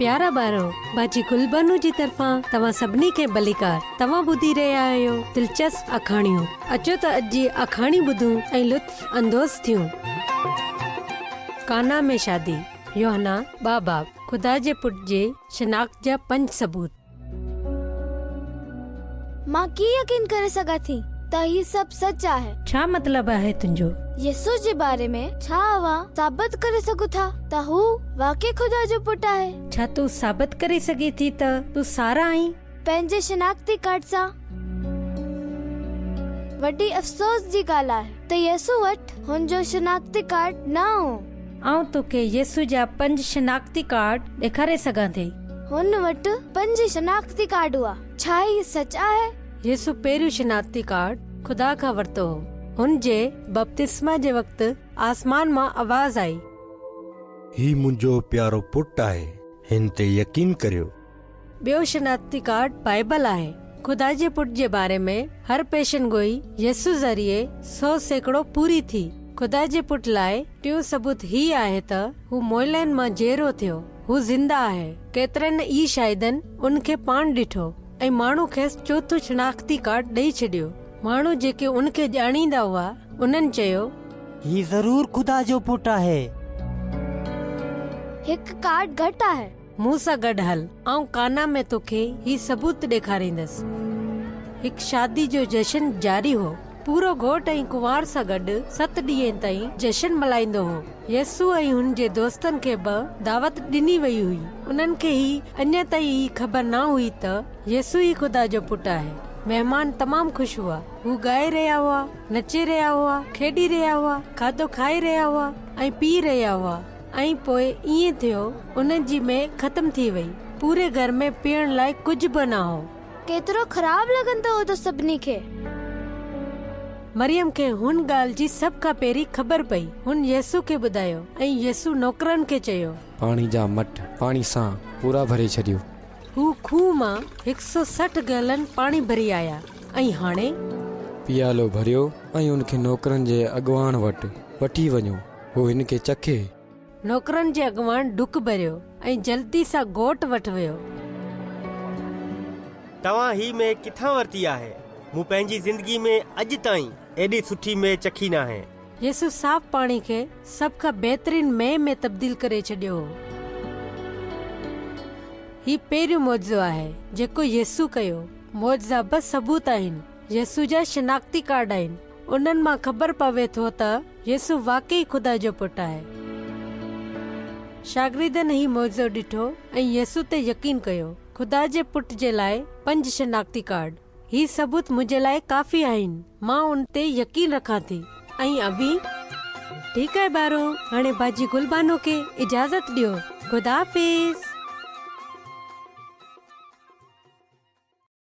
پيارا ٻارو، باجي گلبانو جي طرفان توهان سڀني کي ڀليڪار. توهان ٻڌي رهيا آهيو دلچسپ آکاڻيون. اچو ته اڄ جي آکاڻي ٻڌون ۽ لطف اندوز ٿيون. قانا ۾ شادي، يوحنا ٻه باب، خدا جي پٽ جي شناخت جا پنج ثبوت. مان ڪيئن يقين ڪري سگهان ٿي ته هي سڀ سچ آهي؟ ڇا مطلب آهي تنهنجو؟ يسوع جي باري ۾ ڇا اوهان ثابت ڪري سگهو ٿا ته هو واقعي خدا جو پٽ آهي؟ ڇا تون ثابت ڪري سگهين ٿي ته تون سارا آهين؟ پنهنجي شناختي ڪارڊ سان؟ وڏي افسوس جي ڳالهه آهي ته يسوع وٽ هن جو شناختي ڪارڊ نه هو. آئون توکي يسوع جا پنج شناختي ڪارڊ ڏيکاري سگهان ٿي. هن وٽ پنج شناختي ڪارڊ هئا. ڇا هي سچ آهي؟ يسوع پهريون شناختي ڪارڊ خدا کان ورتو هو. هن جي بپتسما جي وقت آسمان مان آواز آئي. هي منهنجو پيارو پٽ آهي، هن تي يقين ڪريو. ٻيو شناختي ڪارڊ بائيبل آهي. خدا جي پٽ جي باري ۾ هر پيشن گوئي يسوع ذريعي 100% پوري ٿي. خدا جي پٽ لاء ٽيون ثبوت هي آهي ته هو مئلن مان جيئرو ٿيو. هو زنده آهي. ڪيترن ئي شاهدن ان کي پاڻ ڏٺو ۽ ماڻهو کيس چوٿون شناختي ڪارڊ ڏئي ڇڏيو. ماڻهو جيڪي ان کي ڄاڻيندا هئا، انهن چيو. هي ضرور خدا جو پٽ آهي. هڪ ڪارڊ گهٽ آهي. مون سان گڏ هل، آئون قانا ۾ توکي هي ثبوت ڏيکاريندس. هڪ شادي جو جشن جاري هو. پورو گهوٽ ۽ ڪنوار سان گڏ ست ڏينهن تائين جشن ملهائيندو هو. يسوع ۽ هن جي دوستن کي به دعوت ڏني وئي هئي. انهن کي هي اڃا تائين هي خبر نه هئي ته يسوع ئي خدا جو پٽ آهي. مهمان تمام خوش هئا. هو ڳائي رهيا هئا، نچي رهيا هئا، کيڏي رهيا هئا، کاڌو کائي رهيا هئا ۽ پي رهيا هئا. ۽ پوء ائين ٿيو، انهن جي مئي ختم ٿي وئي. پوري گهر ۾ پيئڻ لاء ڪجهه به نه هو. ڪيترو خراب لڳندو هوندو سڀني کي. مريم کي هن ڳالهه جي سڀ کان پهرين خبر پئي. هن يسوع کي ٻڌايو ۽ يسوع نوڪرن کي چيو. پاڻي جا مٽ پاڻي سان پورا ڀري ڇڏيو. هو کوهه مان هڪ سو 60 گئلن پاڻي ڀري آيا ۽ هاڻي. پيالو ڀريو ۽ ان کي نوڪرن جي اڳواڻ وٽ وٺي وڃو. هو هن کي چکي. نوڪرن جي اڳواڻ ڍڪ ڀريو ۽ جلدي سان گهوٽ وٽ ويو. توهان هي مئي ڪٿان ورتي آهي؟ مون پنهنجي زندگي ۾ اڄ تائين ايڏي سٺي مئي چکي ناهي. يسوع صاف پاڻي کي سڀ کان بهترين مئي ۾ تبديل ڪري ڇڏيو هو. هي پهريون معجزو آهي جيڪو يسوع ڪيو. معجزا به ثبوت آهن. يسوع جا شناختي ڪارڊ آهن. انهن مان خبر پوي ٿو ته يسوع واقعي خدا جو پٽ آهي. شاگردن هي معجزو ڏٺو ۽ يسوع تي يقين ڪيو. خدا جي پٽ جي لاء پنج شناختي ڪارڊ. هي ثبوت منهنجي لاء ڪافي آهن. مان ان تي يقين رکان ٿي. ۽ اوهين؟ ٺيڪ آهي ٻارو، هاڻي باجي گلبانو کي اجازت ڏيو. خدا حافظ.